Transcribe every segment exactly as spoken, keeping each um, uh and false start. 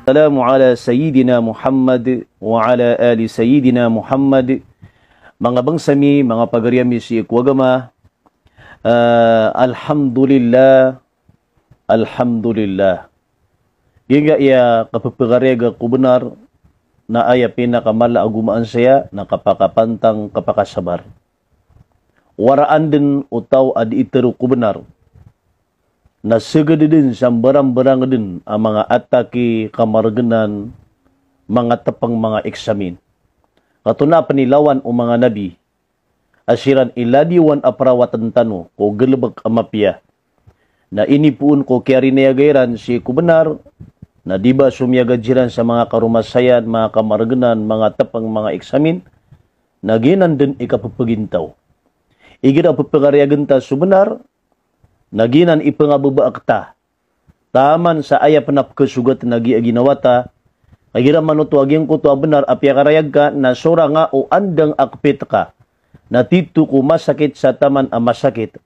Salamu ala Sayyidina Muhammad wa ala ali Sayyidina Muhammad. Manga bangsa mi, manga pagari ami sii ko agama, ah, alhamdulillah, alhamdulillah. Giyangkaya kapepegariyaga ko benar, na aya pinakamala a gomaan saya, na kapakapantang, kapakasabar. Waraan den o taw a di itero ko benar. Na segeden sa mbarang-barang den a manga atake, kamaregenan, manga tepeng, manga eksamin. Kato na penilawan o manga nabi a siran i ladiwan a perawatan tano ko gelebek a mapiya. Na inipoon ko kiyarinayag iran sii ko benar, na di ba somiyagad siran sa manga karomasayan, manga kamaregenan, manga tepeng, manga eksamin, na giyanan den i kapepegintaw. Igira pepegariyagen ta so benar, na giyanan i pengabebaak ta. Taman sa aya pen a pekesogat na giya ginawa ta, igira manoto a giyangkoto a benar a piyakarayag ka, na sorang a o andang a kepit ka. Na tito ko masakit sa taman a masakit.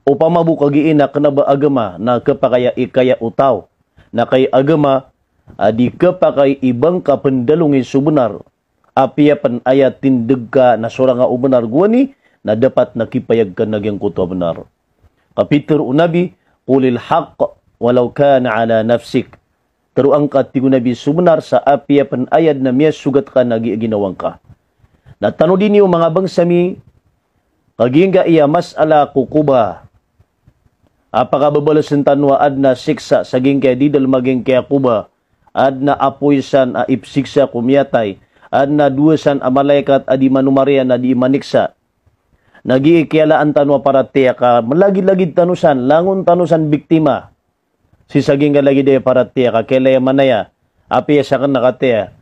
Opama bo kagiya na kena ba agama na kepakay a ikaya o taw. Na kay agama a di kepakay i ba ngka pendalongi so benar. Apiya pen aya tindeg ka na sorang a o benar gowani, na dapat na kipayag ka na giyangkoto a benar. Kapitero o Nabi, "Qulil haqq walau kana ala nafsik." Teroa ngka, tig o Nabi, so benar sa apiya pen aya den a miyasogat ka na giya ginawa ngka. Na tanodi niyo manga bangsa mi, ka giyangkaya masala ko koba a pakababalasen tano a aden a siksa sa giyangkaya di dalem a giyangkaya koba, aden a apoy san a ipsiksa ko miyatay, aden a dowa san a malaikat a di manomariya na di maniksa. Na gii kiyalaan tano a paratiyaya ka melagid-lagid tano san, langon tano san biktima. Sii sa giyangkaya lagid aya paratiyaya ka, kiyalaya manaya, apiya saken na kataya,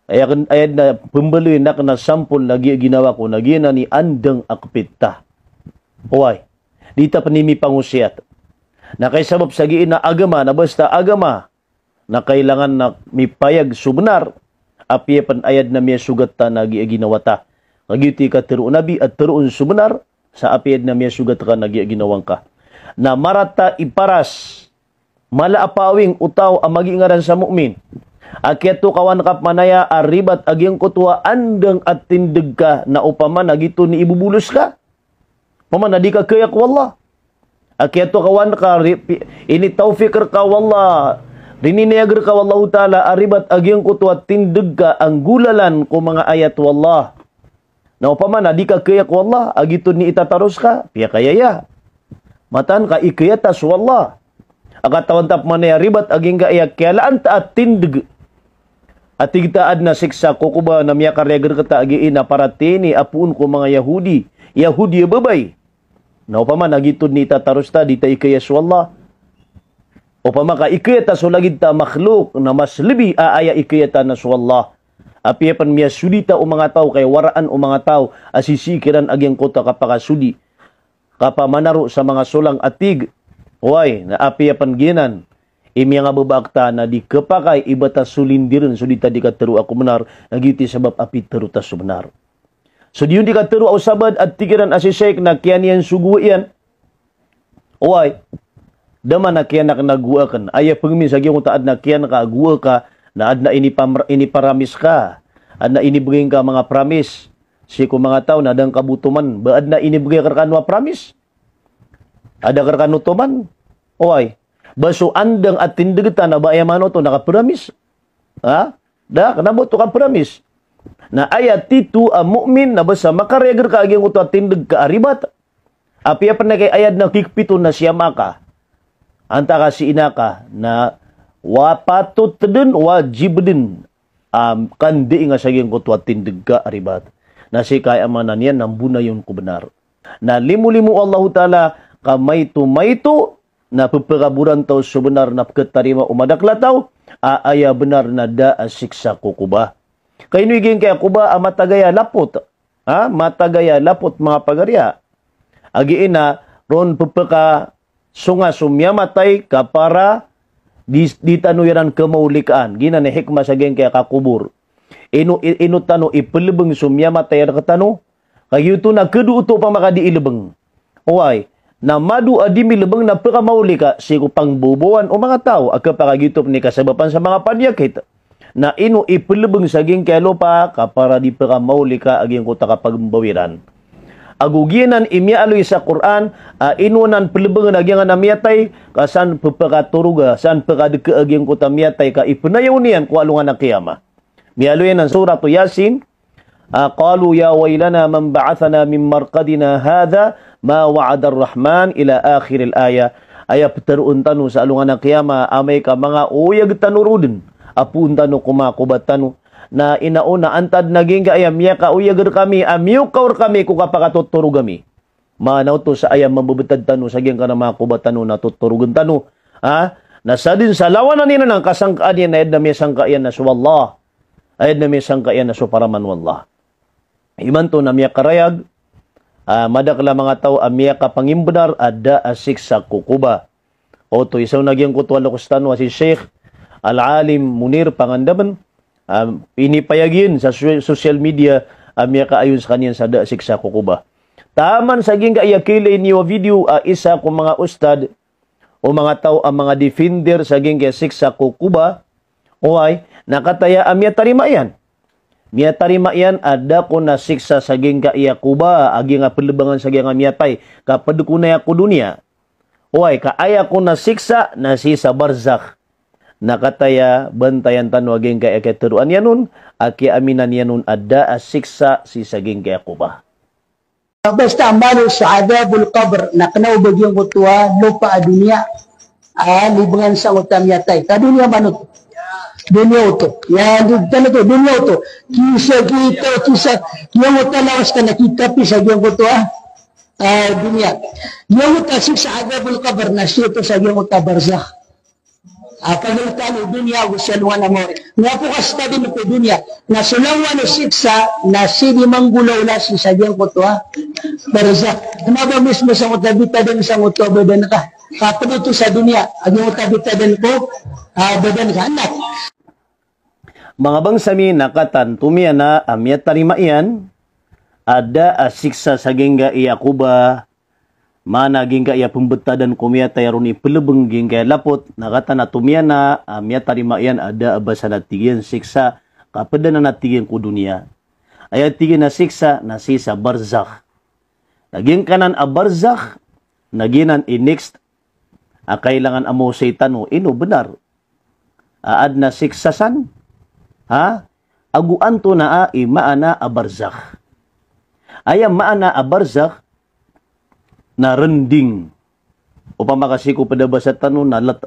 aya ken, aya den a pembaloy na kena sampol na giya ginawa ko, na giyanan i andang a kepit ta. Oway, di ta pen i mipangosiyat. Na kay sabap sa giya na agama, na basta agama, na kailangan na mipayag so benar, apiya pen aya den a miyasogat ta na giya ginawa ta. Kagiya oto i katero o Nabi a teroon so benar, sa apiya den a miyasogat ka na giya ginawa ngka. Na marata i paras, mala a paawing o taw a magingaran sa mu'min. A kiyatokawan ka pen manaya a ribat a giyangkoto a andang a tindeg ka, na opama na giyoto i ibobolos ka. Opama na di ka kaya ko Allah. A kiyatokawan ka ri-, pi-, initawfik reka o Allah, rininayag reka o Allahu Ta'ala a ribat a giyangkoto a tindeg ka a nggolalan ko manga ayat o Allah. Na opama na di ka kaya ko Allah, a giyoto i itataros ka, piyakayaya. Mataan ka ikaya ta so Allah. A katawan ta pen manaya ribat a giyangkaya kiyalaan ta a tindeg. A tig ta aden a siksa ko koba na miyakarayag reketa a giya na paratiyaya ini a poon ko manga Yahudi, Yahudi a babay. Na opama na giyoto i itataros ta, di ta ikaya so Allah. Opama ka ikaya ta so lagid ta a makhluk, na mas lebi a aya ikaya ta na so Allah. Apiya pen miyasodi ta o manga taw, kay waraan o manga taw a sisii kiran a giyangkoto a kapakasodi, kapamanaro sa manga solang a tig. Oway, na apiya pen giyanan i miyangabebaak ta na di kepakay i ba ta solindiren so di ta di katero a ko benar, na giyoto i sabap a pitero ta so benar. So di on di katero a o sabaad a tig iran a si Sheikh na kiyaniyan so gowa iyan. Oway, da man a kiyan aken a gowa aken. Aya pengmin sa giyangkoto a aden a kiyan ka a gowa ka, na aden a inipam-, iniparamis ka. Aden a inibegay ngka a manga pramis sii ko manga taw na da ngka bo toman. Ba aden a inibegay ka rekano a pramis? A da ka rekano toman? Oway. Ba so andang a tindeg ta na ba aya manoto na kaparamis? Ha? Da, kena ba oto kaparamis. Na aya tito a mu'min na basta makarayag reka a giyangkoto a tindeg ka a ribat, apiya pen na kay aya den a kikepit on na siyama ka, antaa ka si ina ka, na wa patot den, wajib den a kandiinga sa giyangkoto a tindeg ka a ribat. Na sii ka aya maana niyan na mbonayon ko benar. Na limo-limo o Allahu Ta'ala ka maito-maito na pepekaboran taw so benar na peketarima o madakel a taw, a aya benar na da a siksa ko koba. Ka ino i giyangkaya koba a matagaya lapot? Ha? Matagaya lapot, manga pagariya. A giya na ron pepekasonga so miyamatay ka para di, di tano iran kemawlikaan. Giyanan i hikmah sa giyangkaya kakobor. Ino, i-, ino tano ipelebeng so miyamatay a reketano? Ka giyoto na kedo oto opama ka di ilebeng. Oway, Na mado a di milebeng na pekamaoli ka sii ko pangboboan o manga taw a kepakagitop ni kasabapan sa manga paniyakit. Na ino ipelebeng sa giyangkaya lopa ka para di pekamaoli ka a giyangkoto a kapagmbawiran. Ago giyanan i miyaaloy sa Qur'an, a ino nan pelebengen a giyangkanan a miyatay, ka san pepakatoroga, san pekadeke a giyangkoto a miyatay ka ipenayaw niyan ko alongan a qiyamah. Miyaaloy anan Suratu Yasin, a, "Qalu ya waylana man ba'athana min marqadina hadha ma wa'adar rahman," ila akhiril ayah. Aya peteroon tano sa alongan a qiyamah, amay ka manga oyag tano roo den a poon tano ko manga koba tano. Na inaona antad na giyangkaya miyakaoyag rekami, a miyokaw rekami ko kapakatotorog ami. Maana oto sa aya mabebetad tano sa giyangkanan a manga koba tano na totorogen tano. Ha? Na sadn sa lawanan iyan anan kasangkaan iyan na aya den a miyasangka iyan na so Allah. Aya den a miyasangka iyan na so paraman o Allah. Imanto na miyakarayag, a, madakel a manga taw a miyakapangimbenar a da a siksa ko koba. Oto isa on a giyangkoto a loks tano a si Sheikh Al-Alim Munir Pangandaman, a, inipayag iyan sa so-, social media a miyakaayon sekaniyan sa da a siksa ko koba. Taman sa giyangkaya kiyailay niyo a video a isa ko manga ustad o manga taw a manga defender sa giyangkaya siksa ko koba, oway, na kataya a miyatarima iyan. Miyatarima iyan a da kon a siksa sa giyangkaya koba a giyangkaya pelebengan sa giyangkaya miyatay, ka ped kon aya ko doniya. Oway, ka aya kon a siksa na sii sa barzakh. Na kataya bantayan tano a giyangkaya keteroan iyan on, a kiyaaminan iyan on a da a siksa sii sa giyangkaya koba. Basta mano so adhabul qabr, na kena o ba giyangkoto a lopa a doniya a lebengan sangkoto a miyatay. Ka doniya mano oto. Doniya oto. Ya, di, tano oto, doniya oto. Kisa, kita, kisa, giyangkoto a lawas ka na kitapi sa giyangkoto a, a, doniya. Giyangkoto a siksa adhabul qabr, na sii oto sa giyangkoto a barzakh. A, pageletan o doniya ago so alongan a maori. Miyapokas ta den ko doniya. Na so langowan o siksa na sii di manggolawla sii sa giyangkoto a barzakh. Kena ba mismo sangkoto a bitadan sangkoto a badan ka. Ka ped oto sa doniya a giyangkoto a bitadan ko, a, badan ka. Anak. Manga bangsa mi, na katan tomiyana a miyatarima iyan a da a siksa sa giyangkaya koba, maana giyangkaya pembetadan ko miyatay a ron ipelebeng giyangkaya lapot, na katan a tomiyana a miyatarima iyan a da a ba san a tig iyan siksa, ka ped anan a tig iyan ko doniya. Aya tig iyan a siksa na sii sa barzakh. Na giyangkanan a barzakh, na giyanan i next a kailangan a maosay tano, ino benar a aden a siksa san? Ha? Ago antonaa i maana a barzakh? Aya maana a barzakh na rending. Opama ka sii ko ped a basa tano na let-,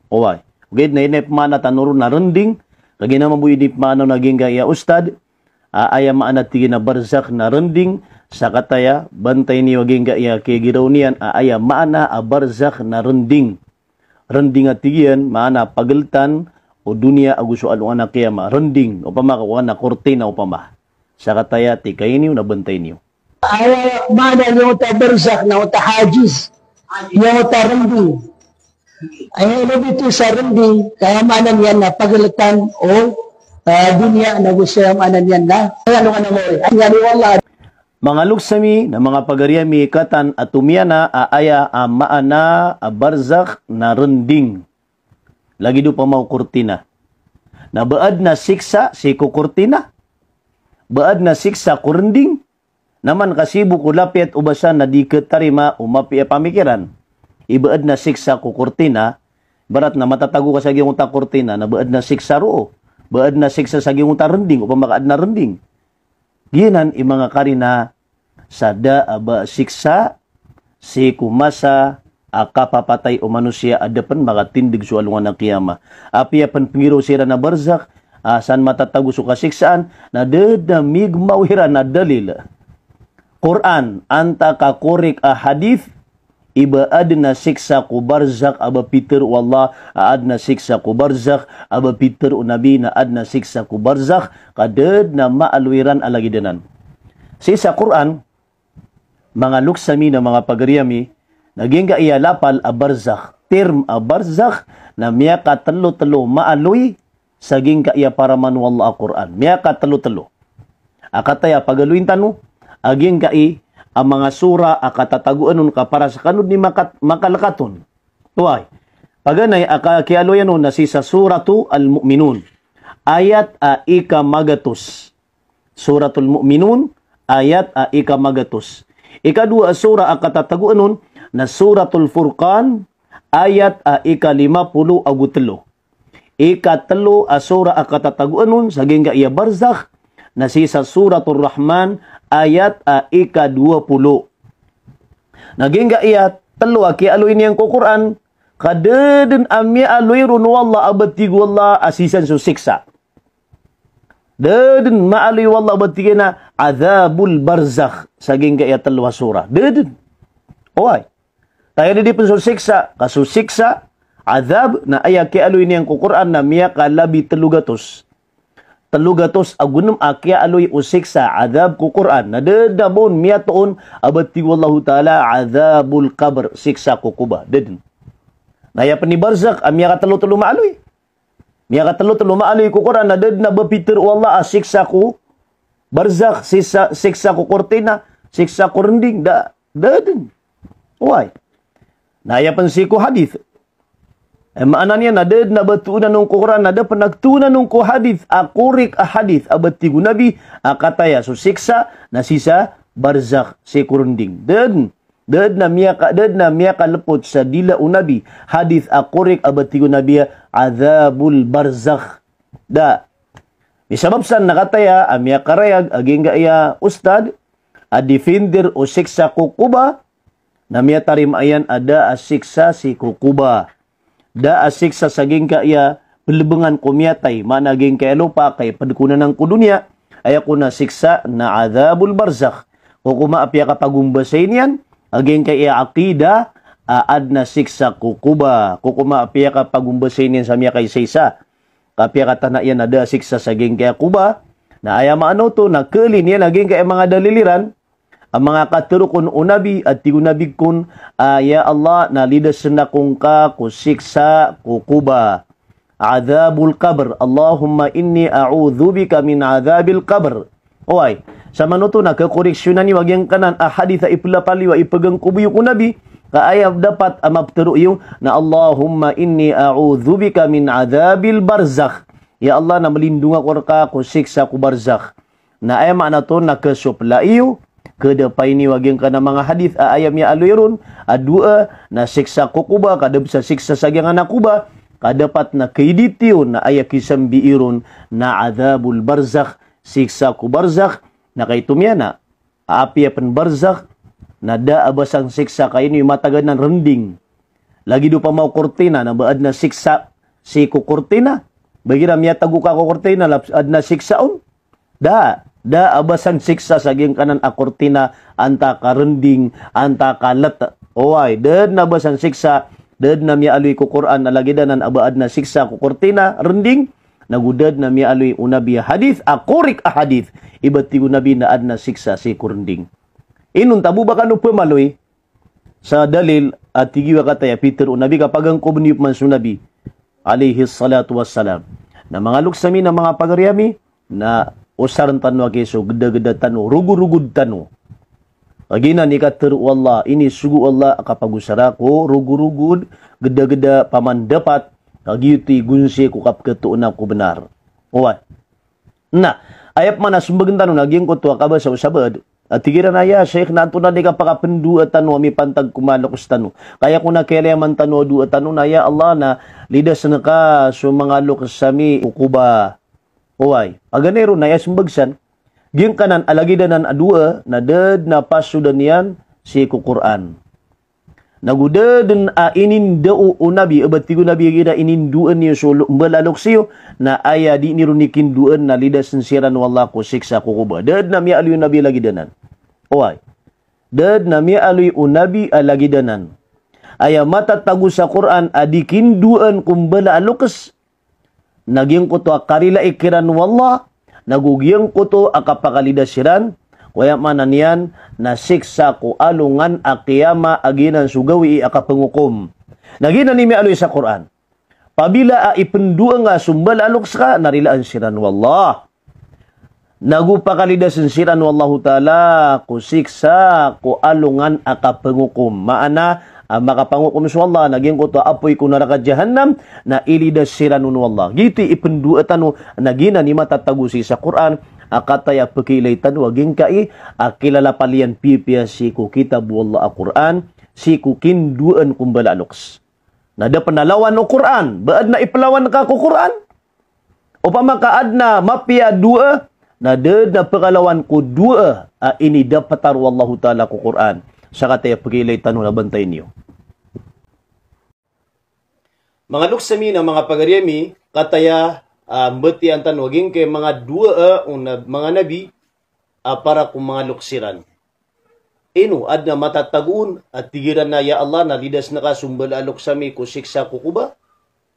oway. Ogaid na inipmaana tano ron na rending, ka giyanan mambo inipmaana on a giyangkaya ustad, a, aya maana tig iyan a barzakh na rending, sakataya, bantay niyo a giyangkaya kiyagiraw niyan, a, aya maana a barzakh na rending. Rending a tig iyan, maana pageletan o doniya ago so alongan a qiyamah. Rending, opama ka, oway, na kortina, opama. Sakataya, tikaini iyo na bantay niyo. Aya maana niyan oto a barzakh na oto a hajiz. Niyan oto a rending. Aya lobit sa rending, ka aya maana niyan na pageletan o, ah, doniya, na go sa aya maana niyan na, aya maana niyan na, aya maana niyan na. Manga loks ami, na manga pagari ami, katan a tomiyana a aya a maana a barzakh na rending. Lagid opama o kortina. Na ba aden a siksa sii ko kortina? Ba aden a siksa ko rending? Na man ka sii bo ko lapiyat o basa na di ketarima o mapiya pamikiran. I ba aden a siksa ko kortina, ibarat na matatago ka sa giyangkoto a kortina, na ba aden a siksa roo? Ba aden a siksa sa giyangkoto a rending, opama ka aden a rending? Giyanan i manga karina sa da a ba siksa sii ko masa a kapapatay o manosiya a da pen makatindeg so alongan a qiyamah. Apiya pen pengiraw siran a barzakh, a, san matatago so kasiksaan, na da den a migmaw iran a dalil. Qur'an, antaa ka korek a hadith, i ba aden a siksa ko barzakh a ba pitharo o Allah, a aden a siksa ko barzakh a ba pitharo o Nabi, na aden a siksa ko barzakh, ka da den a maaloy iran a lagid anan. Sii sa Qur'an, manga loks ami na manga pagari ami, na giyangkaya lapal a barzakh, term a barzakh, na miyakatelotelo maaloy sa giyangkaya paraman o Allah a Qur'an. Miyakatelotelo. A kataya pagaloyin tano a giyangkai a manga sura a katatagoan on ka para sa kano dn i makat-, makalkat on. Oway. Paganay a ka-, kiyaaloyan on na sii sa Suratu Al-Mu'minun. Ayat a ika magatos. Suratul Mu'minun, ayat a ika magatos. Ikadowa a sura a katatagoan on na Suratul Furqan, ayat a ika lima polo ago telo. Ikatelo a sura a katatagoan on sa giyangkaya barzakh na sii sa Suratul Rahman, ayat a ika dowa polo. Na giyangkaya telo a kiyaaloy niyan ko Qur'an, ka da dn a miyaaloy ron o Allah a ba tig o Allah a sii san so siksa. Da dn maaloy o Allah a ba tig iyan a adhabul barzakh sa giyangkaya telo a sura. Da dn. Oway. Taya di pn so siksa, ka so siksa, adhab, na aya kiyaaloy niyan ko Qur'an na miyakalabi telo gatos. Telo gatos ago nem a kiyaaloy o siksa, adhab ko Qur'an. Na da dn a ba on miyatoon a ba tig o Allahu Ta'ala adhabul qabr, siksa ko koba. Da dn. Na aya pn i barzakh a miyakatelo-telo maaloy. Miyakatelo-telo maaloy ko Qur'an na da dn a ba pitharo o Allah a siksa ko barzakh, siksa, siksa ko kortina, siksa ko rending, da, da dn. Oway. Na aya pn sii ko hadith. Aya maana niyan na da dn a ba toonan on ko Qur'an, na da pn a toonan on ko hadith, a korek a hadith, a ba tig o Nabi a kataya so siksa na sii sa barzakh, sii ko rending. Da dn. Da dn a miyaka-, da dn a miyakalpot sa dila o Nabi. Hadith a korek a ba tig o Nabi a adhabul barzakh. Da. Misabap san na kataya a miyakarayag a giyangkaya ustad a defender o siksa ko koba, na miyatarima iyan a da a siksa sii ko koba. Da a siksa sa giyangkaya plbngan ko miyatay, maana giyangkaya lopa, kay pd ko nanan ko doniya, aya kon a siksa na adhabul barzakh. Ko koma a piyakapagombasay niyan a giyangkaya aqidah a adn a siksa ko koba. Ko koma a piyakapagombasay niyan sa miyakaisaisa, ka piyakatana iyan a da a siksa sa giyangkaya koba. Na aya maana oto na keli niyan a giyangkaya manga dalil iran, a manga katharo kon o Nabi, a tig o Nabi kon, a, ya Allah, na lidasn ako ngka ko siksa ko koba. Adhabul qabr. Allahumma inni a'udhu bika min adhabil qabr. Oway. Samanoto na kakoreksyonan iyo a giyangkanan a hadith a iplapal iyo a ipgangkob iyo ko Nabi. Ka aya dapat a maptharo iyo na Allahumma inni a'udhu bika min adhabil barzakh. Ya Allah, na mlindong ako rka ko siksa ko barzakh. Na aya maana oto na kasopla iyo, kadapay niyo a giyangkanan a manga hadith a aya miyaaloy ron a doa na siksa ko koba, ka da bs a siksa sa giyangkanan a koba, ka dapat na kaidit iyo na aya kisambi iron na adhabul barzakh, siksa ko barzakh, na kaito miyaona a apiya pn barzakh, na da a ba san siksa ka ino i matagan anan rending. Lagid o pamaw kortina, na ba adn a siksa sii ko kortina. Ba igira miyatago ka ko kortina, lap-, adn a siksa on. Da, da a ba san siksa sa giyangkanan a kortina, antaa ka rending, antaa ka let. Oway, da dn a ba san siksa, da dn a miyaaloy ko Qur'an a lagid anan a ba adn a siksa ko kortina, rending, nago da dn a miyaaloy o Nabi a hadith, a korek a hadith, i ba tig o Nabi na adn a siksa sii ko rending. Ino on ta bo ba kano pmaloy sa dalil a tig iyo a kataya pitharo o Nabi ka pagangkobn iyo pman so Nabi, alayhis salatu wassalam. Na manga loks ami, na manga pagari ami, na osarn tano aki so gdagda tano, rogorogod tano. Kagiya giyanan i katharo o Allah, inisogo o Allah a kapagosara ko rogorogod, gdagda, pamandapat, ka giyoto i gonsi ko kapkhatoona ko bnar. Oway. Na aya pman a sombagn tano na giyangkoto a kabasa o sabaad a tig iran a, ya Sheikh, na antonaa di kapakapndoa tano a mipantag ko manga loks tano? Ka aya kon a kiyalayaman tano a doa tano na, ya Allah, na lidasn ka so manga loks ami ko koba. Oway, paganay ron na aya sombag san, giyangkanan a lagid anan a doa na da dn a pasodan iyan sii ko Qur'an. Nago da dn a inindao o Nabi, a ba tig o Nabi a igira inindoan iyo so lo-, mbala a loks iyo, na aya di niyo ron ikindoan na lidasn siran o Allah ko siksa ko koba. Da dn a miyaaloy o Nabi a lagid anan. Oway. Da dn a miyaaloy o Nabi a lagid anan. Aya matatago sa Qur'an a di kindoan ko mbala a loks, na giyangkoto a karilai kiran o Allah, nago giyangkoto a kapakalidas iran, ko aya maana niyan na siksa ko alongan a qiyamah a giyanan so gawii a kapngokom. Na giyanan i miyaaloy sa Qur'an. Apabila a ipndoa ngka so mbala a loks ka, na rilaan siran o Allah. Nago pakalidasn siran o Allahu Ta'ala ko siksa ko alongan a kapangokom. Maana, a makapangokom so Allah, na giyangkoto a apoy ko naraka Jahannam, na ilidas siran on o Allah. Giyoto i ipndoa tano, na giyanan i matatago sii sa Qur'an, a kataya pkiilay tano a giyangkai a kilalapal iyan piyapiya sii ko kitab o Allah a Qur'an, sii ko kindoan ko mbala a loks. Na da pn a lawan o Qur'an, ba adn a iplawan ka ko Qur'an? Opama ka adn a mapiya a doa, na da dn a pkalawan ko doa a inidaptar o Allahu Ta'ala ko Qur'an. Sa kataya pkiilay tano na bantayin iyo. Manga loks ami na manga pagari ami, kataya, ah, mbatiya tano a giyangkai manga doa o na-, manga nabi, a para ko manga loks iran. Ino, adn a matatago on, a tig iran a, "Ya Allah, na lidasn ka so mbala a loks ami ko siksa ko koba."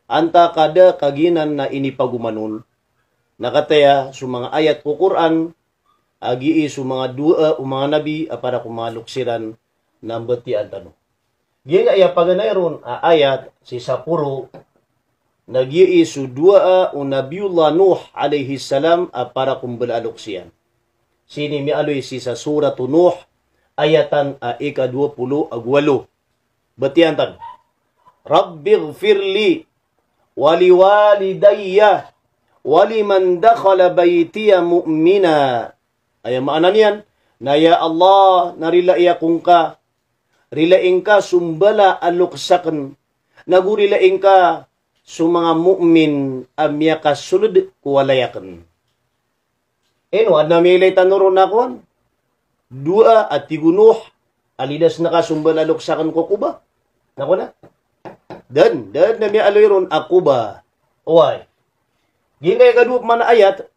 Antaa ka da ka giyanan na inipagoman on. Na kataya so manga ayat ko Qur'an, a giyai so manga doa o manga nabi a para ko manga loks iran, na mbatiya tano. Giyangkaya paganay ron a ayat sii sa poro, na giyai so doa o Nabiyullah Nuh alayhis salam a para ko mbala a loks iyan. Sii niyan miyaaloy sii sa Suratu Nuh, ayatan a ika dowa polo ago walo. Batiya tano. "Rabbighfirli wa liwalidayya wa liman dakhala baytiya mu'mina." Aya maana niyan, na ya Allah, na rilai ako ngka, rilai ngka so mbala a loks akn, nago rilai ngka so manga mu'min a miyakasold ko walay akn. Ino, adn a miyailay tano ron a kowan? Doa a tig o Nuh, a lidasn ka so mbala a loks akn ko koba. Na kowan a? Da dn, da dn a miyaaloy ron a koba. Oway. Giyangkaya ika dowa pman a ayat,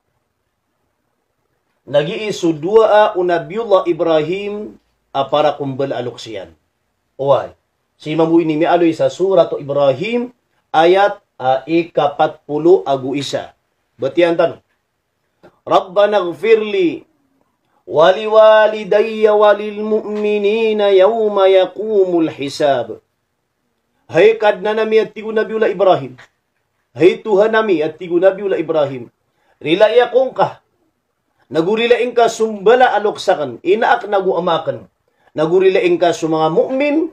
na giyai so doa o Nabiyullah Ibrahim a para ko mbala a loks iyan. Oway. Sii mambo ini miyaaloy sa Suratu Ibrahim, ayat a ika pat polo ago isa. Batiya tano. "Rabbanaghfirli wa liwalidayya wa lil mu'minina yawma yaqumul hisab." Hay Kadnan ami, a tig o Nabiyullah Ibrahim. Hay Tohan ami, a tig o Nabiyullah Ibrahim. Rilai ako ngka. Nago rilai ngka so mbala a loks akn, ina akn ago ama akn. Nago rilai ngka so manga mu'min,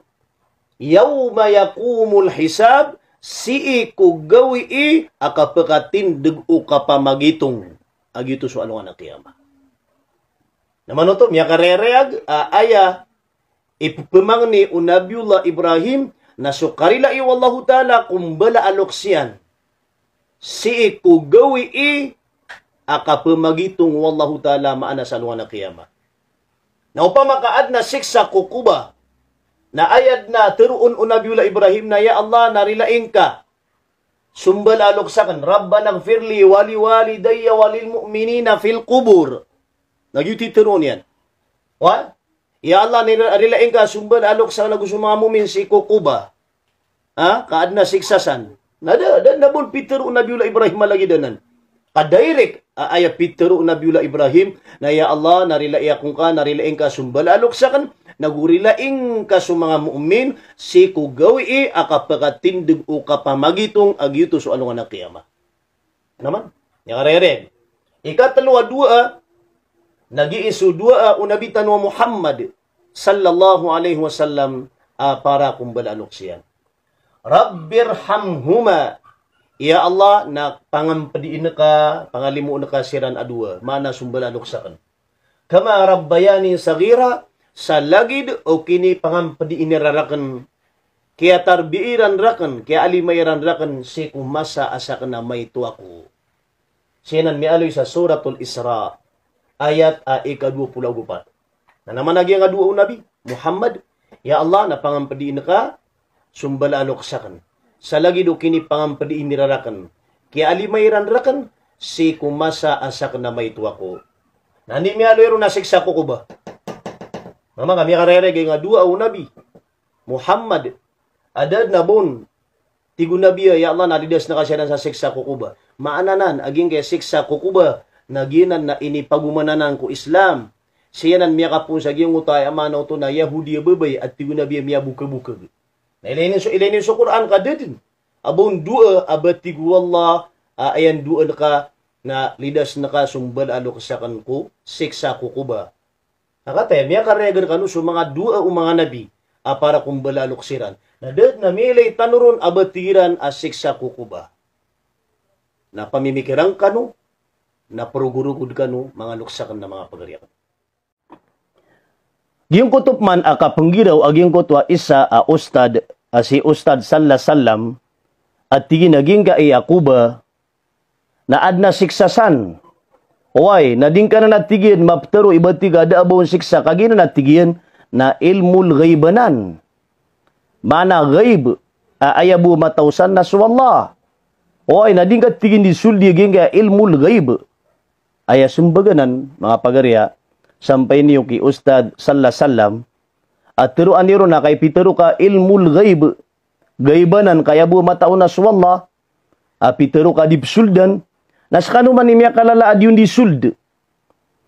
yawma yaqumul hisab, sii ko gawii a kapakatindg o kapamagitong a giyoto so alongan a qiyamah. Na manoto, miyakarereyag a aya i pphamangni o Nabiyullah Ibrahim na so karilai o Allahu Ta'ala ko mbala a loks iyan sii ko gawii a kapamagitong o Allahu Ta'ala, maana sa alongan a qiyamah. Na opama ka adn a siksa ko koba, na aya dn a tharoon o Nabiyullah Ibrahim na, "Ya Allah, na rilai ngka so mbala a loks akn, Rabbanaghfirli wa liwalidayya wa lil mu'minina fil qubur." Na giyoto i tharoon iyan. Wa? "Ya Allah, na rilai ngka so mbala a loks akn ago so manga mu'min sii ko koba." Ha? Ka adn a siksa san. Na da, da, da bo on pitharo o Nabiyullah Ibrahim a lagid anan. Ka direct a aya pitharo o Nabiyullah Ibrahim na, "Ya Allah, na rilai ako ngka, na rilai ngka so mbala a loks akn, nago rilai ngka so manga mu'min sii ko gawii a kapakatindg o kapamagitong a giyoto so alongan a qiyamah." Na man, miyakarereyag. Ikatlo a doa, na giyai so doa o Nabi tano a Muhammad sallallahu alayhi wasallam a para ko mbala a loks iyan. "Rabbirhamhuma." Ya Allah, na pangampdiin ka, pangalimoon ka siran a dowa, maana so mbala a loks akn. "Kama rabbayani saghira," sa lagid o kinipangampdi iran rakn, kiyatarbiya iran rakn, kiyaalima iran rakn sii ko masa a sakn a maito ako. Sii anan miyaaloy sa Suratul Isra, ayat a ika dowa polo ago pat. Na naman a giyangkai a doa o Nabi Muhammad, "Ya Allah, na pangampdiin ka so mbala a loks akn, sa lagid o kinipangampdi iran rakn, kiyaalima iran rakn sii ko masa a sakn a maito ako." Na anda i miyaaloy ron a siksa ko koba? Mama, ka miyakarereyag a doa o Nabi Muhammad a da dn a bo on tig o Nabi a, "Ya Allah, na lidasn ka siran sa siksa ko koba." Maana nan a giyangkai a siksa ko koba na giyanan na inipagoman anan ko Islam. Sii anan miyakapoon sa giyangkoto a aya maana oto na Yahudi a babay a tig o Nabi a miyabokabokag. Na ilay niyo so, ilay niyo so Qur'an ka da dn a bo on doa a ba tig o Allah a aya ndoa ngka na lidas ngka so mbala a loks akn ko siksa ko koba. Na kataya, miyakarayag rkano so manga dowa o manga nabi a para ko mbala a loks iran. Na da dn a miyailay tano ron a ba tig iran a siksa ko koba. Na pamimikiran kano, na progorogod kano, manga loks akn na manga pagari akn. Giyangkoto pman a kapnggiraw a giyangkoto a isa a ustad, a si Ustad Salla Sallam, a tig iyan a giyangkai a koba, na adn a siksa san. Oway, na di ngka nan a tig iyan maptharo i ba tig a da a ba on siksa, ka giyanan a tig iyan na ilmul ghaib anan. Maana ghaib, a, aya bo a matao san na so Allah. Oway, na di ngka tig iyan di soldi a giyangkai a ilmul ghaib. Aya smbag anan, manga pagari a, sampay niyo ki Ustad Salla Sallam, a tharoa niyo ron a kay pitharo ka ilmul ghaib, ghaib anan ka aya bo a matao na so Allah, a pitharo ka di psoldan, na skano man i miyakalala a di on di sold.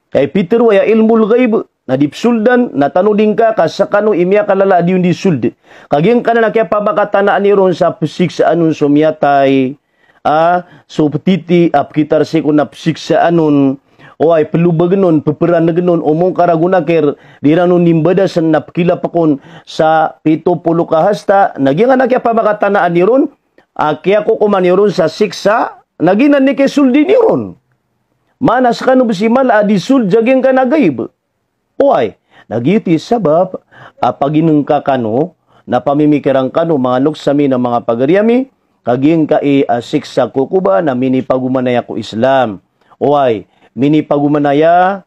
Kay pitharo aya ilmul ghaib, na di psoldan, na tanodi ngka ka skano i miyakalala a di on di sold. Ka giyangkanan a kiyapamakatanaan iron sa psiksaan on so miyatay, a, so ptiti, a, pkitar sii ko na psiksaan on, oway, plobagn on, ppranegn on o Mungkar ago Nakir, di ran on di mbadasn na pkilapk on sa pito polo ka hasta, na giyangkanan a kiyapamakatanaan iron, a, kiyakokoman iron sa siksa, na giyanan i kiyasoldi niyo ron. Maana skano bo si mala a di sold sa giyangkanan a ghaib. Oway, na giyoto i sabap a paginengka kano, na pamimikiran kano, manga loks ami na manga pagari ami, ka giyangkai a siksa ko koba na minipagomanaya ko Islam. Oway, minipagomanaya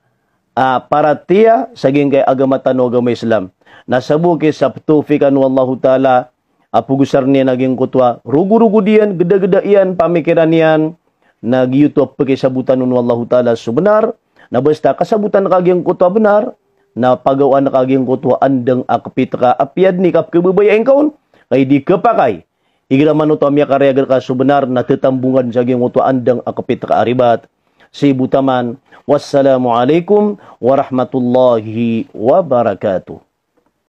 a paratiyaya sa giyangkai a agama tano a agama Islam. Na sabot ki sa ptawfiqan o Allahu Ta'ala, a pagosaren iyan a giyangkoto a rogorogod iyan, gedageda iyan, pamikiran iyan, na giyoto a pkisabotan on o Allahu Ta'ala so bnar, na basta kasabotan ka giyangkoto a bnar, na pagawaan ka giyangkoto a andang a kpit ka apiya dn i kapkhababayai ngka on, kay di khapakay. Igira man oto a miyakarayag rka so bnar na tatambongan sa giyangkoto a andang a kpit ka aribat. Sii bo taman. Wassalamu alaikum warahmatullahi wabarakatuh.